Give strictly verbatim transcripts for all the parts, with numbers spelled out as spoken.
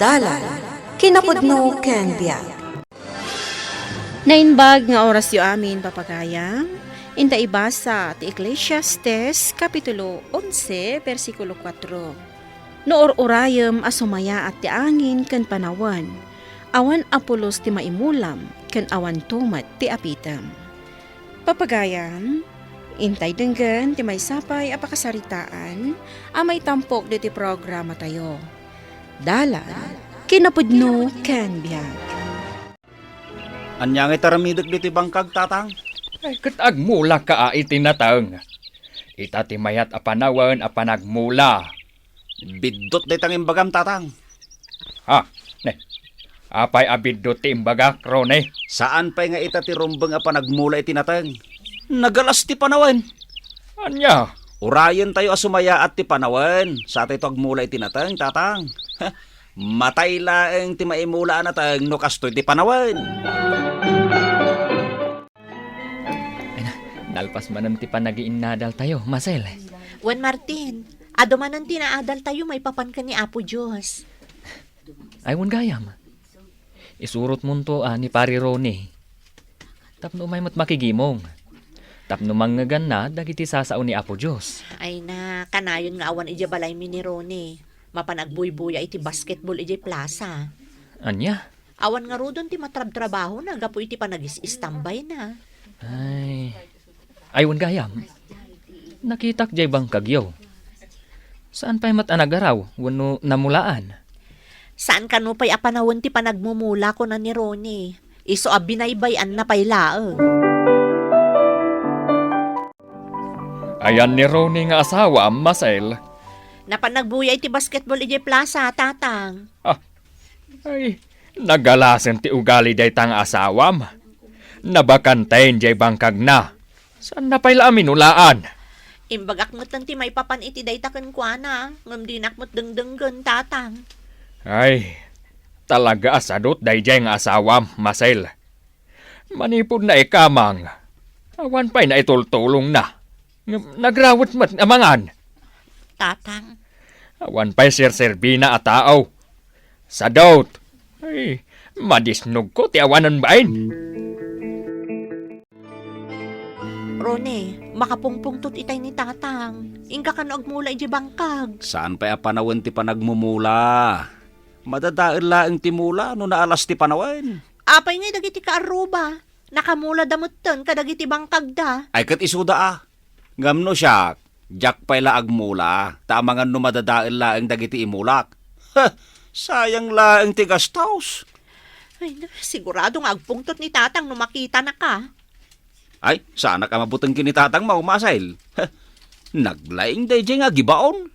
Dalan, kinapudno ken biag. Naimbag nga orasyo amin, papagayam. Inta ibasa ti Eclesiastes, Kapitulo onse, bersikulo kuatro. No ur-urayem a sumayaat ti angin ken panawen, awan a pulos ti maimulam, ken awan tumet ti apitem. Papagayam, intay denggen ti maysa pay a pakasaritaan a maitampok ditoy programatayo. Dalan, kinapudno ken biag. Ania ngay ti aramidek ditoy bangkag, Tatang? Ay, ket agmulaka a iti nateng. Ita ti mayat a panawen a panagmula. Biddut dayta nga imbagam, Tatang. Ha? Ne? Apay a biddut ti imbagak, Ronnie? Saan pay nga ita ti rumbeng a panagmula iti nateng. Nagalas ti panawen. Ania? Urayentayo a sumayaat ti panawen. Satayto agmula iti nateng, Tatang. Matay laeng ti maimula a nateng no kastoy ti panawen. Ay na, nalpas manen ti panagiinnadaltayo, Masel. Wen Martin, adu manen ti naadaltayo maipapan ken ni Apo Dios. Ay, wen gayam. Isurotmonto a ni Pari Ronnie. Tapno umay met makigimong. Tapno mangngeganna dagiti sasao ni Apo Dios. Ay na, kanayon nga awan idiay balaymi ni Ronnie. Mapan agbuybuya iti basketball idiay plaza. Ania? Awan ngaruden ti matrabtrabahona gapu iti panagis-istambayna. Ay. Ay, wen gayam. Nakitak jay bangkagyo. Saan pay met a nagaraw wenno namulaan? Saan kano pay a panawen ti panagmumula, kuna ni Ronnie. Isu a binaybay-anna pay laeng. Ayan ni Ronnie nga asawam, Masel? Napan nagbuya iti basketball idiay plaza, Tatang. Ah, ay, nagalasen ti ugali dayta nga asawam. Nabakanten jay bangkagna. Saanna pay la a minulaan? Imbagak metten ti maipapan iti dayta kenkuana, ngem dinak met dengdenggen, Tatang. Ay, talaga a sadut dayjay nga asawam, Masel. Manipud naikamang, awan pay naitultulongna. Ngem nagrawet met a mangan. Tatang. Awan pay serserbina a tao. Sadut. Ay, madisnogko ti awanen bain. Ronnie, makapungpungtot itay ni Tatang. Inka kano agmula idiay bangkag. Saan pay a panawen ti panagmumula? Madadael laeng ti mula no naalas ti panawen. Apay ngay dagiti kaarruba? Nakamulada metten kadagiti bangkagda. Ay, ket isuda a. Ngem no siak, diak pay la agmula, ta amangan no madadael laeng dagiti imulak. Heh, sayang laeng ti gastos. Ay, na, sigurado nga agpungtot ni Tatang no makitanaka. Ay, saanak a mabuteng ken ni Tatang, Masel. Heh, naglaing dayjay nga agibaon.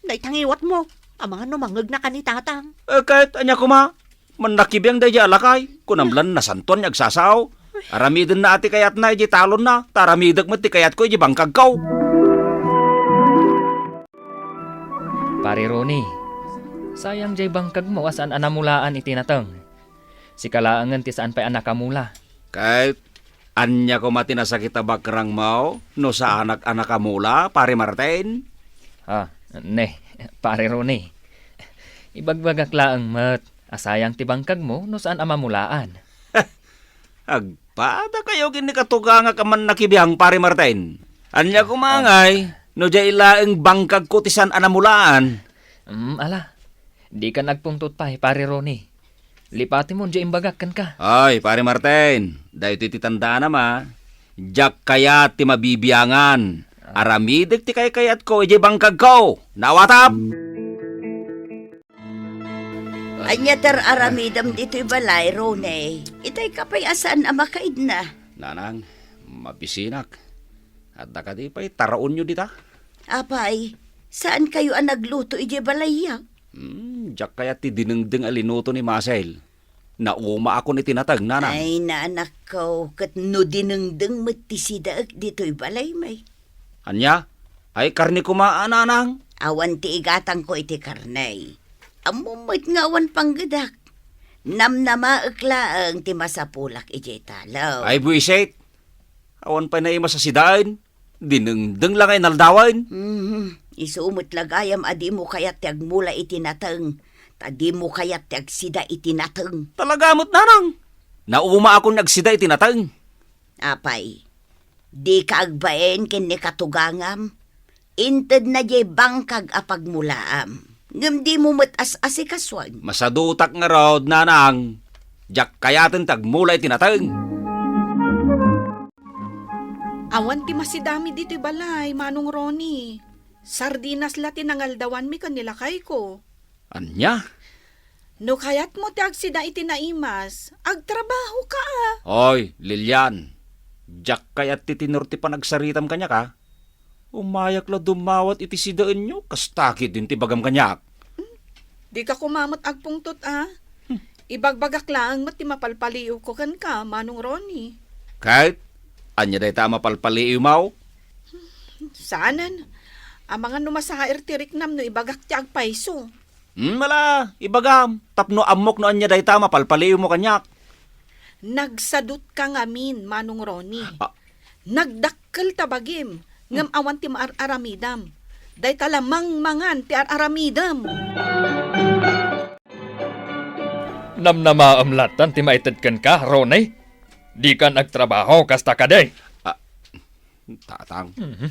Dayta ngiwatmo, amangan no mangngegnaka ni Tatang. Eh, ket ania koma? Mannakibiang dayjay a lakay, kunam lan nasantoan nga agsasao. Aramidenna a ti kayatna idiay talonna, ta aramidek met ti kayatko idiay bangkagko. Pare Ronnie, sayang jay bangkagmo a saan a namulaan iti nateng. Sika laengen ti saan pay a nakamula. Ket ania koma ti nasakit a bakrangmo no saanak a nakamula, Pare Martin? Ah, ne, Pare Ronnie. Ibagbagak laeng met a sayang ti bangkagmo no saan a mamulaan. Agpadakayo ken ni katugangak a mannakibiang, Pare Martin. Ania koma ngay no diay laeng bangkagko ti saan a namulaan? Mm, ala. Dikan agpungtot pay, Pare Ronnie. Lipatemon diay imbagak kenka. Ay, Pare Martin, daytoy ti tandaanam a diak kayat ti mabibiangan. Aramidek ti kaykayatko idiay bangkagko. Nawatam! Ania ti ar-aramidem ditoy balay, Ronnie? Itay ka pay a saan a makaidna. Nanang, mabisinak. Adda kadi pay taraonyo dita? Apay, saan kayo a nagluto idiay balayyo? Hmm, diak kayat ti dinengdeng a linuto ni Masel. Naumaakon iti nateng, nanang. Ay, nanakko, ket no dinengdeng met ti sidaek ditoy balay, may. Ania? Ay, karne koma a, nanang? Awan ti igatangko iti karne. Ammom met nga awan panggedak. Namnamaek laeng ti masapulak idiay talo. Ay, buisit! Awan pay naimas a sidaen. Dinengdeng la nga inaldawen. Mhm. Isu met la gayam a dimo kayat ti agmula iti nateng. ta dimo kayat ti agsida iti nateng. Talaga met, nanang. Naumaakon agsida iti nateng. Apay, dika agbain ken ni katugangam? Intedna diay bangkag a pagmulaam, ngem dimo met as-asikasuan. Masadutak ngarud, nanang. Diak kayaten ti agmula iti nateng. Awan ti masidami ditoy balay, Manong Ronnie. Sardinas la ti nangaldawanmi ken ni lakayko. Ania? No kayatmo ti agsida iti naimas, agtrabahoka, a. Oy, Lilian, diak kayat ti tenor ti panagsaritam kaniak, a. Umayak la dumawat iti sidaenyo, kasta ketdin ti bagam kaniak. Dika koma met agpungtot, a. Ibagbagak laeng met ti mapalpaliiwko kenka, Manong Ronnie. Ket, ania dayta a mapalpaliiwmo? Saanen. Amangan no masair ti riknam no ibagak ti agpayso. Hmm, ala, ibagam, tapno ammok no ania dayta a mapalpaliiwmo kaniak. Nagsadutka ngamin, Manong Ronnie. Ah. Nagdakkel ta bagim, ngem awan ti maar-aramidam. Dayta la mangmangan ti ar-aramidam. Namnamaem lattan ti maited kenka, Ronnie? Dikan agtrabaho, kasta kadi? Ah, Tatang. Mhm.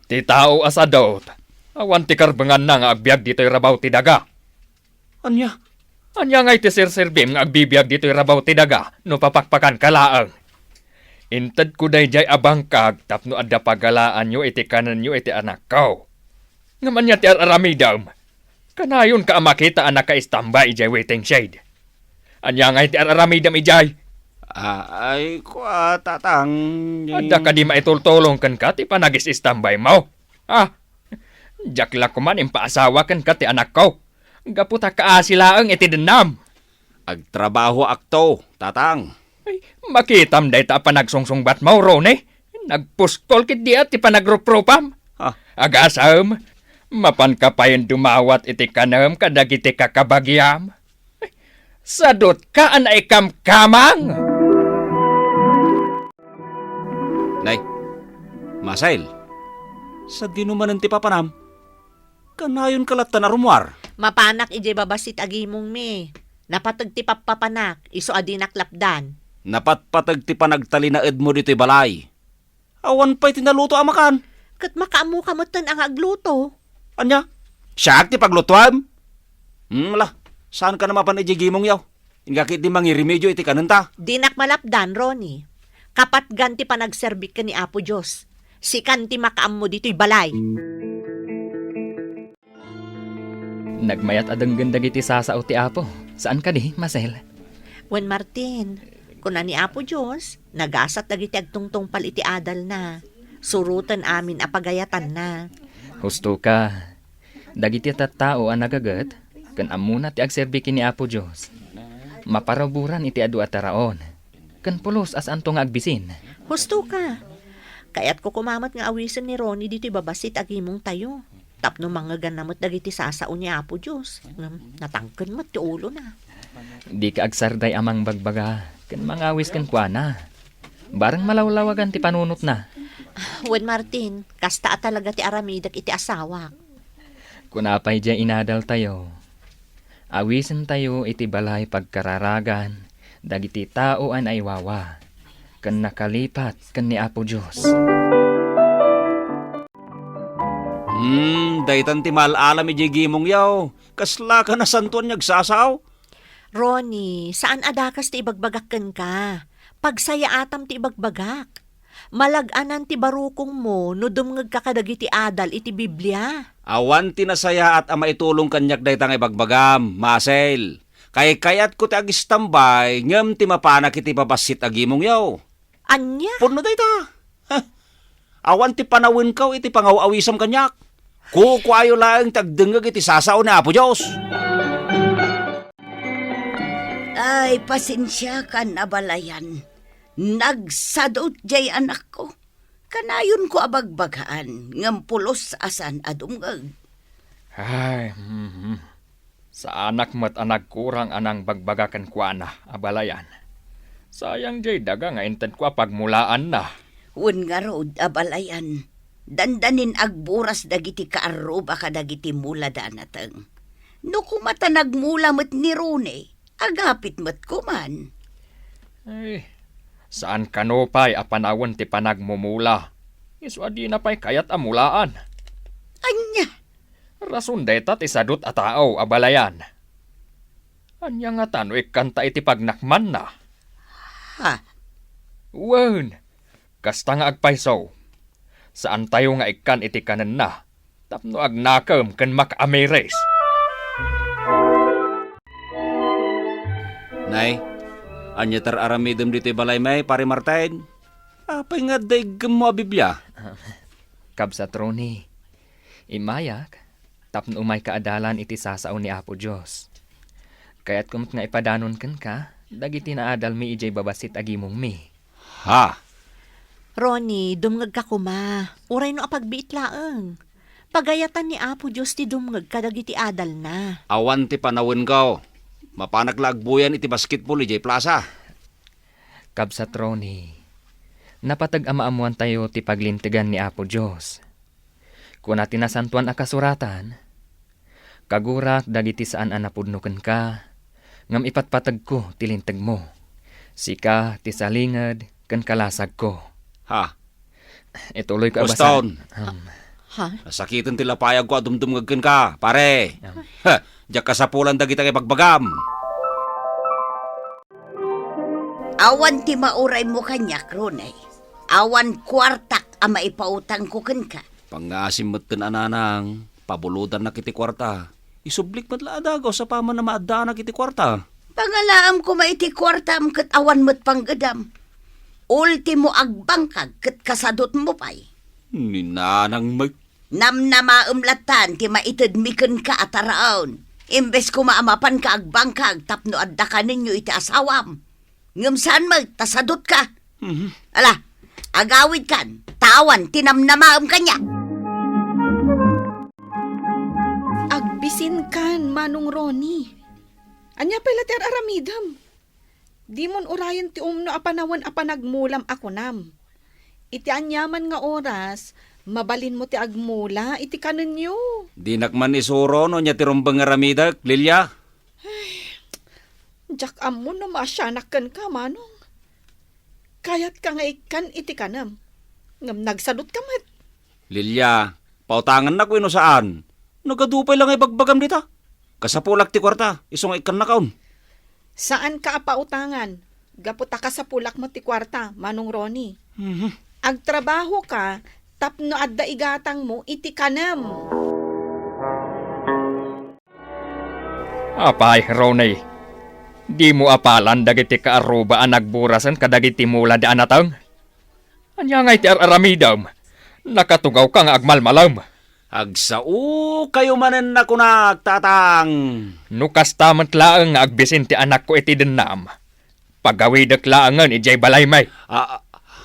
Ti tao a sadut, awan ti karbenganna nga agbiag ditoy rabaw ti daga. Ania? Ania ngay ti serserbim nga agbibiag ditoy rabaw ti daga no papakpakanka laeng? Intedko daydiay a bangkag tapno adda pagalaanyo iti kanenyo iti anakko. Ngem ania ti ar-aramidem? Kanayonka a makita a nakaistambay idiay waiting shed. Ania ngay ti ar-aramidem idiay? Ah, ay, kua, Tatang, Adda kadi maitultulong kenka ti panagis-istambaymo? Ah, diak la koman impaasawa kenka ti anakko. Gapu ta kaasi laeng iti dennam. Agtrabahoakto, Tatang. Ay, makitam dayta a panagsungsungbatmo, Ronnie. Nagpuskol ketdi a ti panagrupropam. Ah. Agasem, mapanka payen dumawat iti kanem kadagiti kakabagiam. Ay, sadutka a naikamkamang! Nay, Masail, sadino manen ti papanam? Kanayonka lattan a rummuar. Mapanak idiay babassit a gimongmi. Napateg ti pappapanak, isu a dinak lapdan. Napatpateg ti panagtalinaedmo ditoy balay. Awan pay ti naluto a makan. Ket makaammoka metten a nga agluto. Ania? Siak ti paglutoem? Hmm, ala, saanka a mapan idiay gimongyo. Inka ketdi mangiremedio iti kanenta. Dinak malapdan, Ronnie. Kapatgan ti panagserbik ken ni Apo Dios. Sikan ti makaammo ditoy balay. Nagmayat a denggen dagiti sasao ti Apo. Saan kadi, Masail? Wen Martin, kuna ni Apo Dios, nagasat dagiti agtungtungpal iti adalna. Suroten amin a pagayatanna. Husto ka. Dagiti tattao a nagaget ken ammona ti agserbi ken ni Apo Dios, maparuboran iti adu a taraon, ken pulos a saanto nga agbisin. Husto ka. Kayatko koma met nga awisen ni Ronnie ditoy babassit a gimongtayo, tapno mangngeganna met dagiti sasao ni Apo Dios. Ngem natangken met ti ulona. Dika agsarday a mangbagbaga ken mangawis kenkuana. Bareng malawlawagan ti panunotna. Wen Martin, kasta a talaga ti aramidek iti asawak. Kuna pay diay inadaltayo, awisentayo iti balay pagkararagan dagiti tao a naiwawa ken nakalipat ken ni Apo Dios. Hmm, daytan ti maal-alam idiay gimongyo. Kaslaka nasantoan nga agsasao? Ronnie, saan a dakas ti ibagbagak kenka. Pagsayaatam ti ibagbagak. Malag-anan ti barukongmo no dumngegka kadagiti adal iti Biblia. Awan ti nasayaat a maitulong kaniak dayta nga ibagbagam, Masail. Kaykayatko ti agistambay, ngem ti mapanak iti babassit a gimongyo. Ania? Pudno dayta. Heh. Awan ti panawenko iti pangaw-awisam kaniak. Kukuayo laeng ti agdengngeg iti sasao ni Apo Dios. Ay, pasensiakan, abalayan. Nagsadut diay anakko. Kanayonko a bagbagaan, ngem pulos a saan a dumngeg. Ay, mhm. Saanak met a nagkurang a nangbagbaga kenkuana, abalayan. Sayang diay daga nga intedko a pagmulaanna. Wen ngarud, abalayan, dandanin agburas dagiti kaarruba kadagiti mula da a nateng. No koma ta nagmula met ni Ronnie, agapit met koman. Ay, saan kano pay a panawen ti panagmumula. Isu a dina pay kayat a mulaan. Ania? Rason dayta ti sadut a tao a balayan. Ania ngata no ikkanta iti pagnakmanna? Ha? Wen, kasta nga agpayso. Saantayo nga ikkan iti kanenna tapno agnakem ken makaamiris. Nay, ania ti ar-aramidem ditoy balaymi, Pare Martin? Apay nga adda iggemmo a Biblia? Kabsat Ronnie, immayak tapno umayka a dalan iti sasao ni Apo Dios. Kayatko met nga ipadanon kenka dagiti naadalmi idiay babassit a gimongmi. Ha? Ronnie, dumngegka koma. Uray no apagbiit laeng. Pagayatan ni Apo Dios ti dumngeg kadagiti adalna. Awan ti panawenko. Mapanak la agbuyan iti basketball idiay plasa. Kabsat Ronnie, napateg a maammoantayo ti paglintegan ni Apo Dios. Kuna ti Nasantoan a Kasuratan, "Kagurak dagiti saan a napudno kenka, ngem ipatpategko ti lintegmo. Sika ti salinged ken kalasagko." Ha? Ituloyko a basaen. Boston. Um, Ha? Nasakiten ti lapayagko a dumdumngeg kenka, pare. Um, Ha, diak kasapulan dagiti ibagbagam. Awan ti mauraymo kaniak, Ronnie. Awan kuartak a maipautangko kenka. Pangngaasim metten a nanang, pabulodannak iti kuarta. Isublik met la a dagaw sa paman a maaddaanak iti kuarta. Pangalaam koma iti kuartam ket awan met panggedam. Ultimo agbangkag ket kasadutmo pay. Ni nanang met. Namnamaem lattan ti maitedmi kenka a taraon. Imbes koma a mapanka agbangkag tapno adda kanenyo iti asawam. Ngem saan met ta sadutka. Mhm. Ala, agawidkan, ta awan ti namnamaem kaniak. Agbisinkan, Manong Ronnie. Ania pay la ti ar-aramidem? Dimon urayen ti umno a panawen a panagmulam a kunam. Iti aniaman nga oras, mabalinmo ti agmula iti kanenyo. Dinak man isuro no ania ti rumbeng nga aramidek, Lilia. Diak ammo no maasianak kenka, Manong. Kayatka nga ikkan iti kanem, ngem nagsadutka met. Lilia, pautangannak wenno saan? Nagadu pay la nga ibagbagam dita. Kasapulak ti kuarta, isu nga ikkannakon. Saanka a pautangan, gapu ta kasapulak met ti kuarta, Manong Ronnie. Mhm. Agtrabahoka tapno adda igatangmo iti kanem. Apay, Ronnie, dimo apalan dagiti kaarruba a nagburasen kadagiti mula da a nateng? Ania ngay ti ar-aramidem? Nakatugawka nga agmalmalem. Agsaokayo manen a kunak, tatang. No kasta met laeng nga agbisin ti anakko iti dennam, pagawidek laengen idiay balaymi. Ah, ah,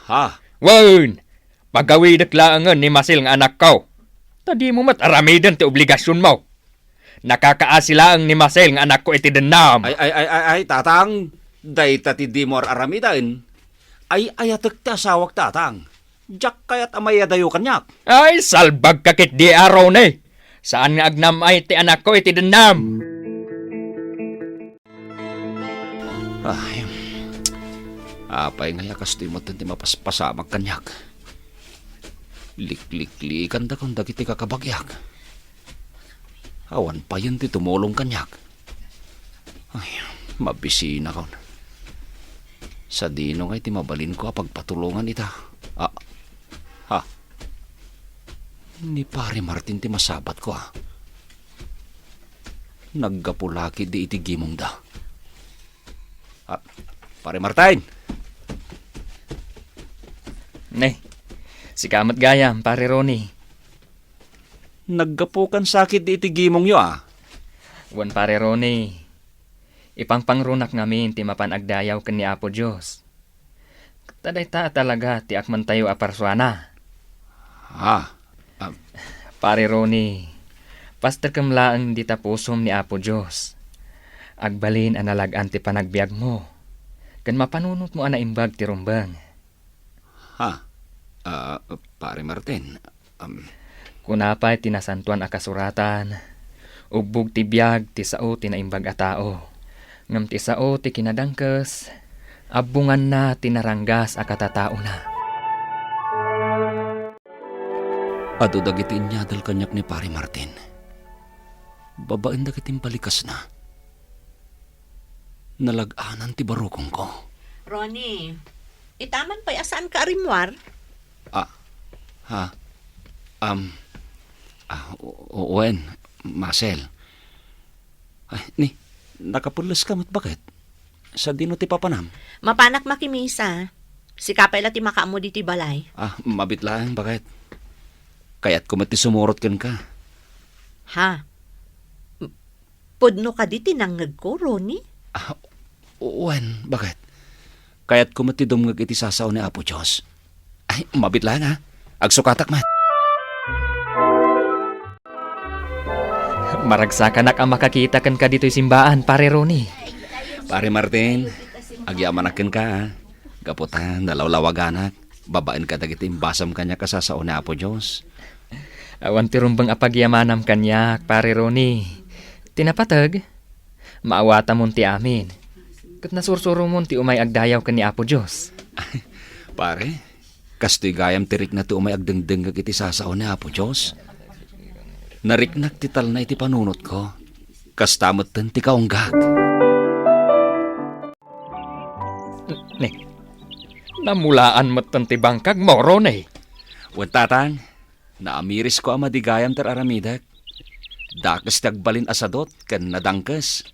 ha? Wen, pagawidek laengen ni Masil nga anakko. Ta dimo met aramiden ti obligasionmo. Nakakaasi laeng ni Masil nga anakko iti dennam. Ay, ay, ay, ay, ay, tatang. Dayta ti dimo ar-aramiden. Ay-ayatek ti asawak, tatang. Diak kayat a maiyadayo kaniak. Ay, salbagka ketdi, Ronnie. Saan nga agnam-ay ti anakko iti dennam. Ay, apay ngay a kastoy met ti mapaspasamak kaniak? Liklikliikandakon dagiti kakabagiak. Awan payen ti tumulong kaniak. Ay, mabisinakon. Sadino ngay ti mabalinko a pagpatulongan ita? Ah, ha? Ni Pare Martin ti masabatko, ah. Naggapu la ketdi iti gimongda. Ah, Pare Martin! Ne, sika met gayam, Pare Ronnie. Naggapukan sa ketdi iti gimongyo, ah. Wen, Pare Ronnie, ipangpangrunak ngamin ti mapan agdayaw ken ni Apo Dios. Ta dayta a talaga ti akmantayo a parsuana. Ha? Ah. Pare Ronnie, pasterkem laeng dita pusom ni Apo Dios. Agbalin a nalag-an ti panagbiagmo, ken mapanunotmo a naimbag ti rumbeng. Ha? Ah, Pare Martin, um, Kuna pay ti Nasantoan a Kasuratan, Ubbog ti biag ti sao ti naimbag a tao, ngem ti sao ti kinadangkes, abbonganna ti naranggas a katataona. Adu dagiti inyadal kaniak ni Pare Martin. Babaen dagiti imbalikasna, nalag-anan ti barukongko. Ronnie, itaman pay a saanka a rimmuar? Ah, ha? Am, ah, o-, o-, wen, Marcel. Ay, ni, nakapulleska met baket? Sadino ti papanam? Mapanak makimisa. Sika pay la ti makaammo ditoy balay. Ah, mabit laeng, baket. Kayatko met ti sumurot kenka. Ha? M-, pudno kadi ti nangngegko, Ronnie? Ah, wen, baket. Kayatko met ti dumngeg iti sasao ni Apo Dios. Ay, mabit laeng, ha? Agsukatak met. Maragsakanak a makakita kenka ditoy simbaan, Pare Ronnie. Pare Martin, agyamanak kenka, ha? Gapu ta nalawlawaganak, babaen kadagiti imbasam kaniak a sasao ni Apo Dios. Awan ti rumbeng a pagyamanam kaniak, Pare Ronnie. Ti napateg, maawatamon ti amin. Ket nasursuromon ti umay agdayaw ken ni Apo Dios. Pare, kastoy gayam ti rikna ti umay agdengdengngeg iti sasao ni Apo Dios. Nariknak ti talna iti panunotko. Kasta metten ti kaunggak. Ne, namulaan metten ti bangkagmo, Ronnie. Wen, Tatang, naamirisko a madi gayam ti ar-aramidek. Dakes ti agbalin a sadut ken nadangkes.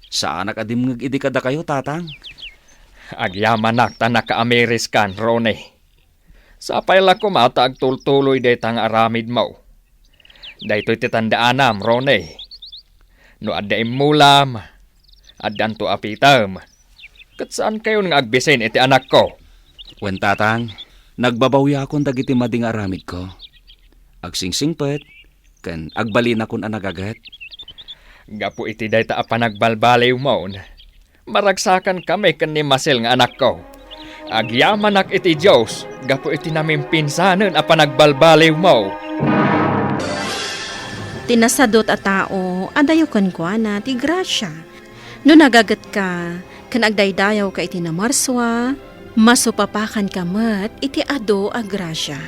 Saanak a dimngeg idi kadakayo, Tatang. Agyamanak ta nakaamiriskan, Ronnie. Sapay la koma ta agtultuloy dayta nga aramidmo. Daytoy ti tandaanam, Ronnie. No adda immulam, addanto apitem. Ket saankayon nga agbisin iti anakko. Wen, Tatang, nagbabawiakon dagiti madi nga aramidko. Agsingsingpet, ken agbalinakon a nagaget. Gapu iti dayta a panagbalbaliwmon, maragsakan kami ken ni Marcel nga anakko. Agyamanak iti Dios gapu iti namimpinsanen a panagbalbaliwmo. Ti nasadut a tao, adayo kenkuana ti grasia. No nagagetka ken agdaydayawka iti namarsua, masupapakanka met iti adu a grasia.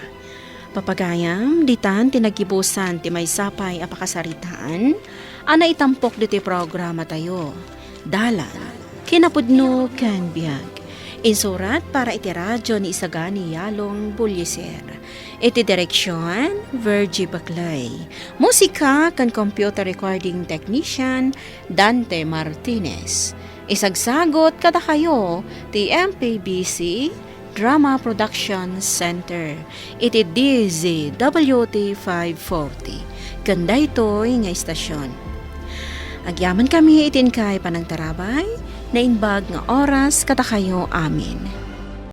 Papagayam, ditan ti naggibusan ti maysa pay a pakasaritaan a naitampok ditoy programatayo, Dalan, Kinapudno ken Biag. Insurat para iti radio ni Isagani Yalong Bullieser. Iti direksion, Virgie Baclay. Musika ken computer recording technician, Dante Martinez. Isagsagut kadakayo ti M P B C Drama Production Center iti D Z W T five forty ken daytoy nga istasion. Agyamankami iti inkay panangtarabay, naimbag nga oras kadakayo amin.